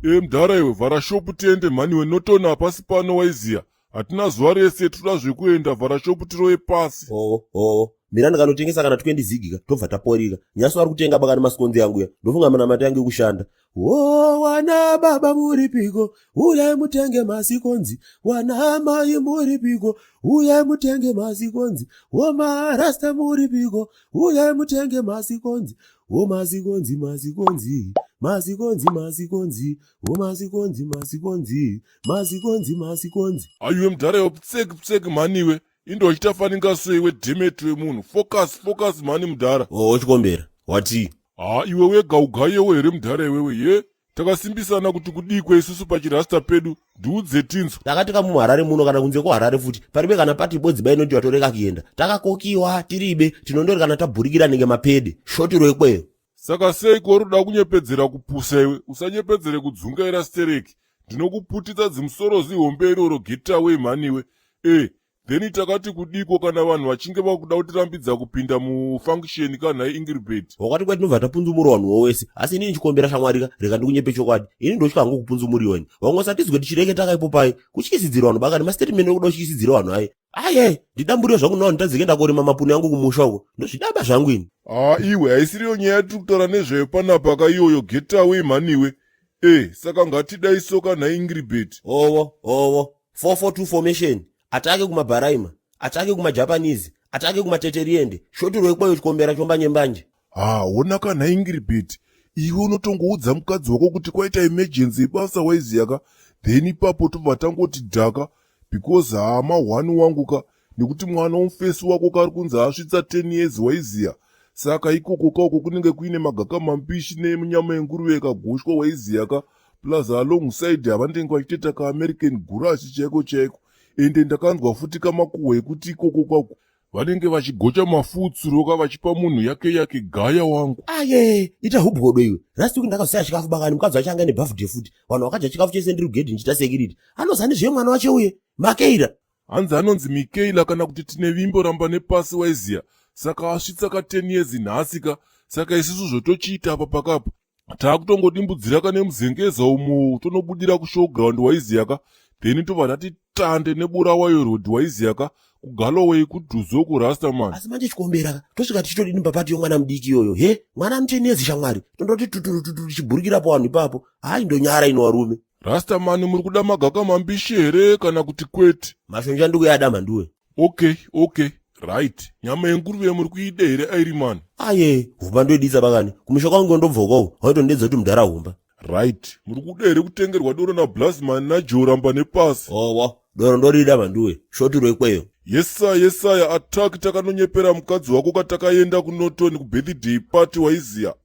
E mudhara iwe, vhara shopu tiende mhani iwe. Notona hapasi pano waiziya. Hatina zuva rese, toda zvekuenda. Vhara shopu tirove pasi. Howo howo, mira ndikanotengesa kana 20 zigika, tobva taporika. Nyaso ari kutenga bakani masikonzi yangu ya. Ndofunga manamata yangu ekushanda. O wana baba muripiko, uyai mutenge masikonzi. Wana mai muripiko, uyai mutenge masikonzi. O marasta muripiko, uyai mutenge masikonzi. O masikonzi, masikonzi, masikonzi, masikonzi. O masikonzi, masikonzi, masikonzi, masikonzi. Aiwe mudhara iwe, ptsek ptsek mhani iwe. Indochita faninga so iwe, demet wemunhu. Focus, focus mhani mudhara. O chikombera, watii? Ha, iwe wega ugayewo here mudhara iwewe ye? Takasimbisana kuti kudikwe isusu pachirasta pedu, ndiudze tinzwa. Takati kamuharare muno kana kunze kuharare futi paribe kana pati bodzi bainoti watoreka kuenda. Takakokiwa tiribe, tinondori kana tabhurikira nenge mapede. Shotiro ikweyo. Saka sei koruda kunyepedzera kupusa iwe? Usanyepedzere kudzungaira stereki. Ndinokuputitsa zimusoro zihombe iroro, get away mhani iwe. E, then takati kudiko kana vanhu vachinge vakuda kutirambidza kupinda mufunction kanhai Ingilbert? Wakati kwatinobva tapunzumura vanhuwo wese, asi inini chikombera shamwarika, rega ndikunyepe chokwadi. Ini ndotya hangu kupunzumuriwa ini. Vamwe vasatizwe tichireketa kaipo pai. Kutyisidzira vanhu bakani mastatement ekuda kutyisidzira vanhu aye. Aye, ndidamburiwe zvangu nawo nditadzike ndakorima mapuni angu kumusha uko. Ndozvidaba zvangu ini. Haa iwe, haisiriyo nyaya yatiri kutaura nezvayo panapa ka iyoyo, get away mhani iwe. E, saka ngatidai soka nhai Ingilbert. Owo, owo. 442 formation. Atake kumabharaima, atake kumajapanese, atake kumateteriende. Shotiro ikwayo chikombera chombanye mbanje. Ha, hona kana Ingilbert. Iwe unotongoudza mukadzi wako kuti kwaita emergency yebasa waiziya ka. Then ipapo tobva tangoti dhaka because hama one wangu ka, nekuti mwana womufesi wako kari kunzi asvitsa 10 years waiziya. Saka ikoko kauko kunenge kuine magaka mambishi nenyama yenguruve yakagoshwa waiziya ka, plus alongside havanenge vachitoita kaamerican gurashi chaiko chaiko. Ende ndakanzwa futi kamakuhwa ekuti ikoko kwako vanenge vachigocha mafutsuroka vachipa munhu yake yake gaya wangu. Aye, ita hubwodo iwe. Last week ndakazosiya chikafu bakani, mukadzi wacho anga nebhavhudhe futi. Vanhu vakadya chikafu chese ndiri kugedhi ndichiita security. Anozani zve mwana wacho uye? Makeira. Hanzi anonzi Mikaela kana kuti tine vimbo ramba nepasi waiziya. Saka asvitsa ka 10 years nhasi ka. Saka isusu zvotochiita apa pakapa. Takutongodimbudzira ka nemuzengeza umu tonobudira kushowground waiziya ka. Then tobva tati tande neburawayo road waiziya ka. KuGalloway kudhuze kuRastaman. Asi manje chikombera ka, tosvika tichitodini papati yomwana mudiki iyoyo? He, mwana ane 10 years shamwari. Tondoti tuturu tuturu tichiburikira pavanhu ipapo. Hayi ndonyara ino varume. Rastaman muri kuda magaka mambishi here kana kuti kwete? Mashonja ndikuyada mhanduwe. Okay, okay. Right. Nyama yenguruve muri kuida here Airimani? Aye, humba ndoidisa bakani. Kumusha kwangu ndobva ukoko, waitondedza kuti mudhara humba. Right. Muri kuda here kutengerwa doro naBlasman naJoramba nepasi? Owo, doro ndorida mhanduwe. Shotiro ikweyo. Yesaya, yesaya, attack takanonyepera mukadzi wako katakaenda kuNorton kubirthday party waiziya.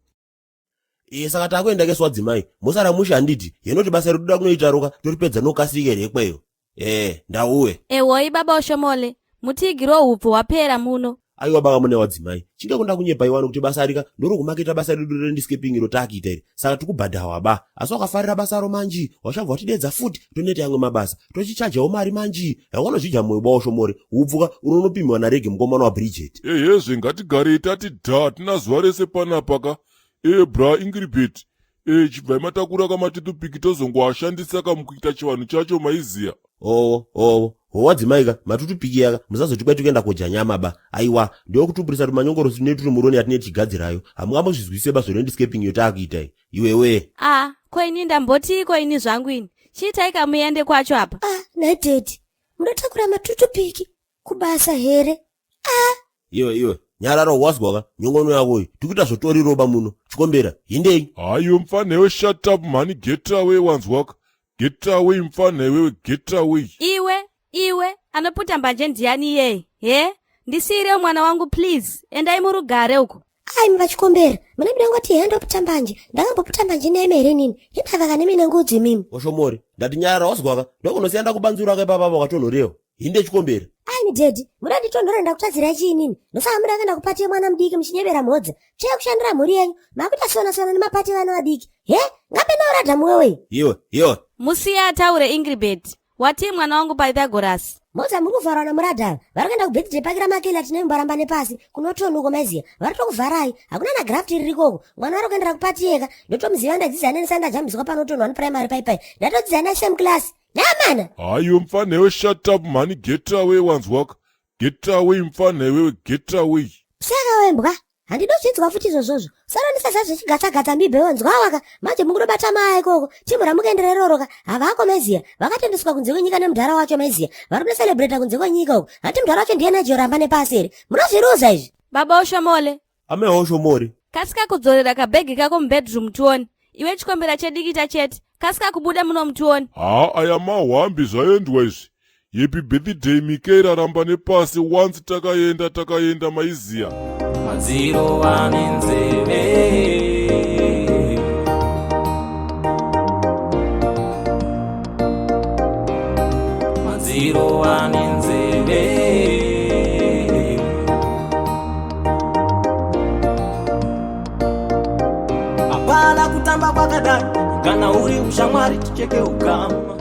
Iye saka takuenda kesu wadzimai. Musara mushe handiti. Yenoti basa rinoda kunoita roka toripedza nokasike here ikweyo. Eh, ndauwe. Ewoi baba Oshomole, mutiigirwo hupfu hwapera muno. Aiwa baba mune wadzimai. Chinge kunda kunyepa iwani kuti basa rika ndorokumaketa basa redu relandscaping iro taakuita iri. Saka tikubhadhawa ba. Asi wakafarira basa ro manji, wachabva watidedza futi toneta yamwe mabasa. Tochichajawo mari manji. Yawanozvidya moyo ba Oshomole. Hupfuka unonopimiwa narege mukomana waBridget. Ehezve ngatigarei tati dha, tina zuva rese panapa ka. E bra Ingilbert. E chibvai matakura kamatutupiki tozongoashandisa kamukuita chivanhu chacho maiziya. Owo, owo. Howadzimai ka, matutupiki yaka, musazoti kwai tikuenda kodya nyama ba. Aiwa, ndokutupurisa tumanyongorosi tune turi muroni yatine tichigadzirayo. Hamungambozvizwisise ba zvelandscaping iyo taakuita iyi. Iwewe. Ah, ko ini ndambotiiko ini zvangu ini? Chiitai kamuende kwacho apa. Ah, nhai daddy, munotakura matutupiki kubasa here? Ah. Iwe iwe, nyarara wazwa ka, nyongono yako iyi. Tikuita zvotoriroba muno. Chikombera, hindei. Hayo mfana iwe, shut up mhani, get away wanzwaka. Get away mfana iwewe, get away. Iwe, iwe, anoputa mbanje ndiani iyeye? He? Ndisiire mwana wangu please. Endai murugare uko. Ai muvachikombera, muna mida ngoti he ndoputa mbanje. Ndakamboputa mbanje nemi here nini? Hindava kana mine ngudzi mimi. Oshomori, ndati nyarara wazwa ka. Ndokunosiya ndakubanzura ka ipapa wakatonhorewa. Hinde chikombera. Ai mi daddy, muda nditonhore ndakutadzira chii nini? Ndosaka muda kuenda kupati yemwana mudiki muchinyebera mhodza. Tsvee kushandira mhuri yenyu, makuita sona sona nemapati evana vadiki. He? Ngape naurada muwewe. Iwe, iwe. Musiye ataure Ingilbert. Watii mwana wangu Pythagoras? Moza muri kuvharwa namuradhava vari kuenda kubirthday party ramakela tine mbaramba nepasi kunotoni uko maiziya vari tokuvharai hakuna na graft ririkoko mwana vari kuendera kupati yeka ndotomuziva ndadzidza neni sandajambiswa panotonhu one primary paipai ndatodzidza na same class namana. Haiwe mfana iwe shut up mhani get away wanzwaka get away mfana iwewe get away. Saka wembwa handidi kuzvinzwa futi izvozvozvo usanondisasa zvechigatsagatsa mbibhe wanzwawaka manje mukutobata maya ikoko timu ramukuendera iroroka havako maiziya vakatendeswa kunze kwenyika nemudhara wacho maiziya vari kunoselebreta kunze kwenyika uko hanti mudhara wacho ndiye nigel ramba nepasi here munozviruza izvi. Baba Oshomole. Amai Oshomole. Kasika kudzorera kabhegi kako mubedroom tione. Iwe chikombera chedikita chete. Kasika kubuda muno mutione. Haa aya mahwambi zvaendwa izvi. Happy birthday Mikaela ramba nepasi once takaenda takaenda maiziya. Madziro vane nzeve. Madziro vane nzeve. Hapana kutamba kwakadai kana uri ushamwari ticheke ukama.